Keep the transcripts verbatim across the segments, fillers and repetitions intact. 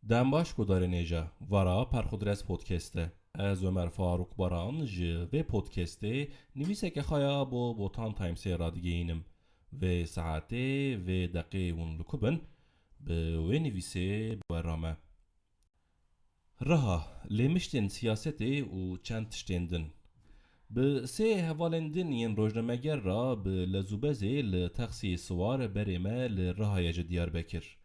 Dem baş guhdarên hêja, vara Perxudres Podcast e. Ez Ömer Faruk Baran ji vê podcastê nivîseke xwe ya bo Botan Timesê radigihînim. Vê saetê, vê deqê hûn li ku bin, bi wê nivîsê bi we re me. Riha, lêmiştên siyasetê û çend tiştên din. Bi sê hevalên din yên rojnameger re bi lez û bezê li texsiyê siwar berê me li Rihayê ji Diyarbekir.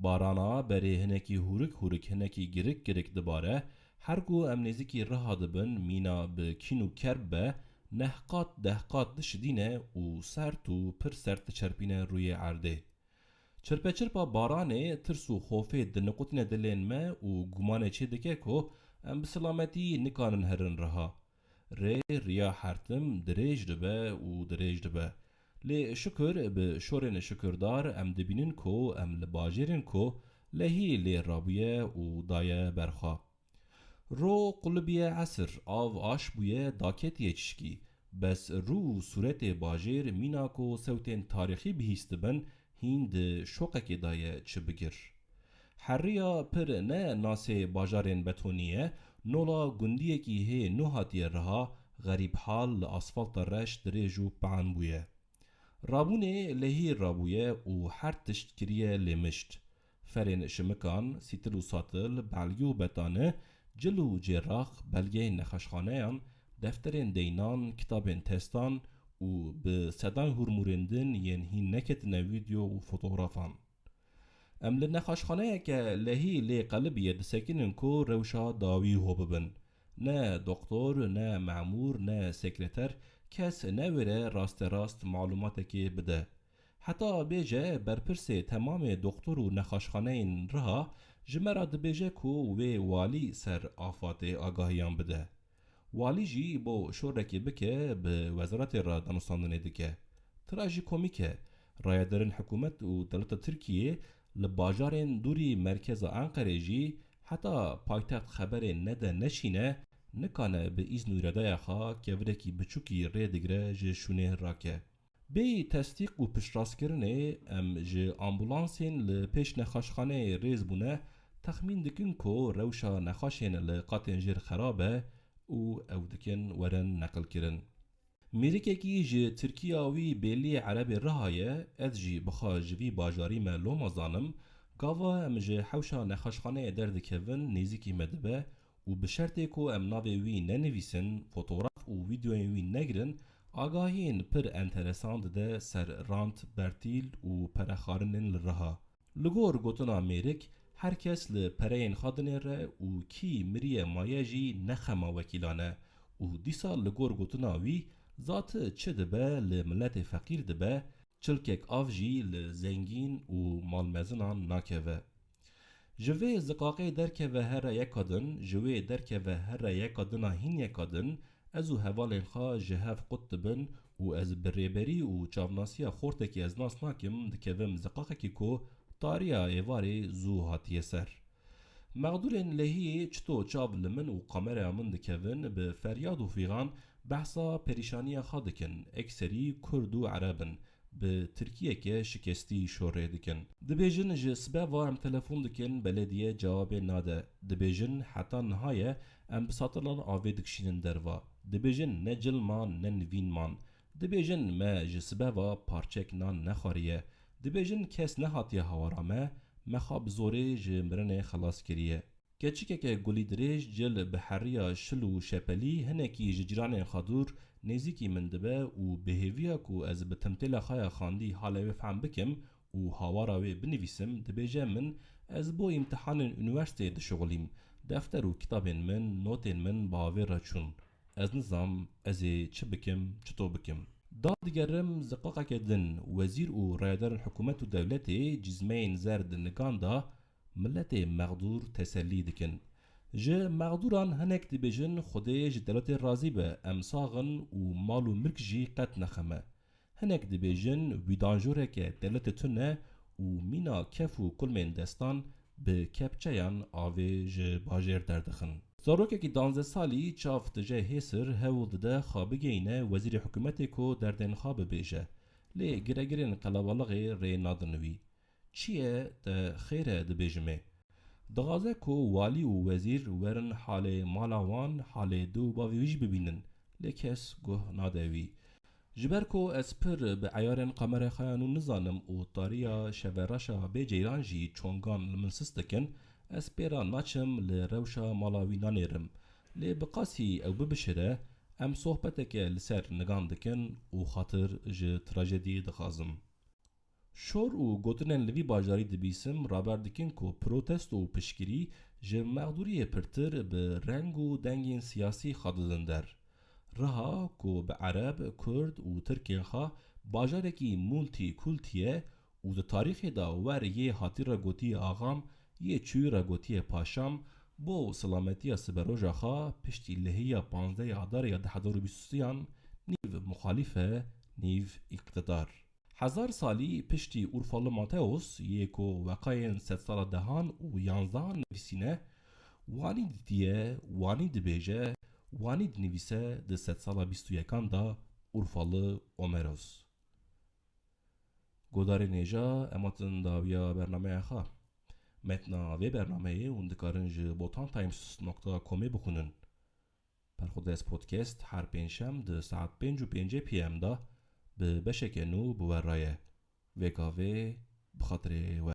Barana berê hinekî hûrik hûrik, hinekî girik girik dibare, her ku em nêzîkî Riha dibin, mîna bi kîn û kerb be, neh qat deh qat dişidîne û sert û pir sert diçerpîne rûyê erdê. Çirpeçirpa baranê tirs û xofê diniqutîne dilên me û gumanê çê dike ku em bi silametî nikanin herin Riha. Rê riya hertim dirêj dibe û dirêj dibe. Lê şukur bi şorên şukirdar em dibînin ku em li bajêrên ku lehî lê rabûye û daye ber xwe. Ro qulibîye esir, av aş bûye, daketiye çişkî. Bes rû û sûretê bajêr mîna ku sewtên tarîxî bihîst dibin, hîn di şoqekê de ye çi bigir. Heriya pir ne nasê bajarên betonî ye, nola gundiyekî hê nû hatiye Riha, xerîbhal li asfalta reş dirêj û pihan bûye. Rabûnê lehî rabûye û her tişt kiriye lêmişt. Ferên şimikan, sîtil û satil, belge û betane, cil û cêrax, belgeyên nexweşxaneyan, defterên deynan, kitabên testan û bi sedan hûrmûrên din yên hîn neketine vîdeo û fotografan. Em li nexweşxaneyeke lehî lê qelibî ye disekinin ku rewşa dawî ho bibin. Ne doktor, ne memûr, ne sekreter, kes newêre rasterast malûmatekê bide. Heta bêje berpirsê temamê doktor û nexweşxaneyên Riha ji me re dibêje ku wê walî ser afatê agahiyan bide. Walî jî bo şorekê bike bi wezaretê re danûstandinê dike. Trajikomîk e, rayedarên hikûmet û dewleta Tirkiyê li bajarên dûrî merkeza Enqerê jî heta paytext xeberê nede neşîne, nikane bi îzn û îradeya xwe kevirekî biçûkî rê digire ji şûnê rake. Bêyî tesdîq û piştrastkirinê em ji ambulansên li pêş nexweşxaneyê rêz bûne texmîn dikin ku rewşa nexweşên li qatên jêr xerab e û ew dikin werin neqilkirin. Mêrikekî ji Tirkiya wî bêliyê Erebê Riha ye, ez jî bi xwe ji vî bajarî me loma zanim, gava em ji hewşa nexweşxaneyê derdikevin nêzîkî me dibe û bi şertê ku em navê wî nenivîsin, fotograf û vîdeoyên wî negirin, agahiyên pir enteresan dide ser rant, bertîl û perexwarinên li Riha. Li gor gotina mêrik, her kes li pereyên xwe dinêre û kî miriye maye jî ne xema wekîlan e û dîsa li gor gotina wî, zati çi dibe li miletê feqîr dibe, çilkek av jî li zengîn û malmezinan nakeve. Ji vê ziqaqê derkeve here yeka din, ji wê derkeve here yeka dina hîn yeka din, ez û hevalên xwe ji hev qut dibin û ez bi rêberî û çavnasiya xortekî ez nas nakim dikevim ziqaqekî ku tariya êvarê zû hatiye ser. Mexdûrên lehiyê çito çav li min û kameraya min dikevin, bi feryad û fîxan behsa perîşaniya xwe dikin, ekserî Kurd û Ereb in, bi tirkiyeke şikestî şorê dikin. Dibêjin ji sibe va em telefon dikin, belediye cewabê nade. Dibêjin heta niha ye em bi satilan avê dikişînin derva. Dibêjin ne cil man ne nivîn man. Dibêjin me ji sibe va parçek nan nexwariye. Dibêjin kes nehatiye hawara me, me xwe bi zorê ji mirinê xelas kiriye. Keçikeke gulîdirêj cil bi heriya şil û şepelî hinekî ji cîranên xwe dûr nêzîkî min dibe û bi hêviya ku ez bi timtêla xwe ya xwendî halê wê fehm bikim û hawara wê binivîsim, dibêje min, ez bo îmtihanên unîversîteyê dişixulîm. Defter û kitabên min, notên min bi avê re çûn. Ez nizam ez ê çi bikim, çito bikim. Da digerim ziqaqeke din, wezîr û rayedarên hikûmet û dewletê cizmeyên zer di nigan da, miletê mexdûr tesellî dikin. Ji mexdûran hinek dibêjin, Xwedê ji dewletê razî be, em sax in û mal û milk jî qet nexeme. Hinek dibêjin, wîdanjoreke dewletê tune û mîna kef û kulmên destan bi kepçeyan avê ji bajêr derdixin. Zarokekî danzdeh salî çav tije hêsir hewl dide xwe bigeyîne wezîrê hikûmetê ku derdên xwe bibêje. Lê giregirên qelebalixê rê nadin wî. Çi ye te xêr e dibêjimê? Dixwaze ku walî û wezîr werin halê mala wan, halê dê û bavê wî jî bibînin, lê kes guh nade wî. Ji ber ku ez pir bi eyarên qamera xwe ya nû nizanim û tariya şevereşa bê ceyran jî çongan li min sist dikin, ez pê re naçim li rewşa mala wî nanêrim. Lê bi qasî ew bibişire, em sohbeteke li ser nigan dikin û xatir ji trajediyê dixwazim. Şor û gotinên li vî bajarî dibîsim, raber dikin ku protesto û piştgirî ji mexdûriyê pirtir bi reng û dengên siyasî xwe didin der. Riha ku bi Ereb, Kurd û Tirkên xwe bajarekî multîkultî ye û di tarîxê de wer yê hatî re gotiye axam, yê çûyî re gotiye paşam, bo silametiya siberoja xwe piştî lihîya panzdeh Adarê ya du hezar û bîst û sêyan nîv muxalîf e, nîv îqtidar. Hezar salî piştî Urfalı Mateos yê ku weqayên sedsala dehan û yanzdehan nivîsîne, wanî ditiye, wanî dibêje, wanî dinivîse di sedsala bîst û yekan de Urfalı Omeros. Godarên hêja, em hatin dawiya bernameya xwe. Metna vê bernameyê hûn dikarin ji botantimes nokta comê bixwînin. Perxwedest Podcast her pêncşem di saet pênc û pêncî P M de bi beşeke nû bi we re ye. Vê gavê bi xatirê we.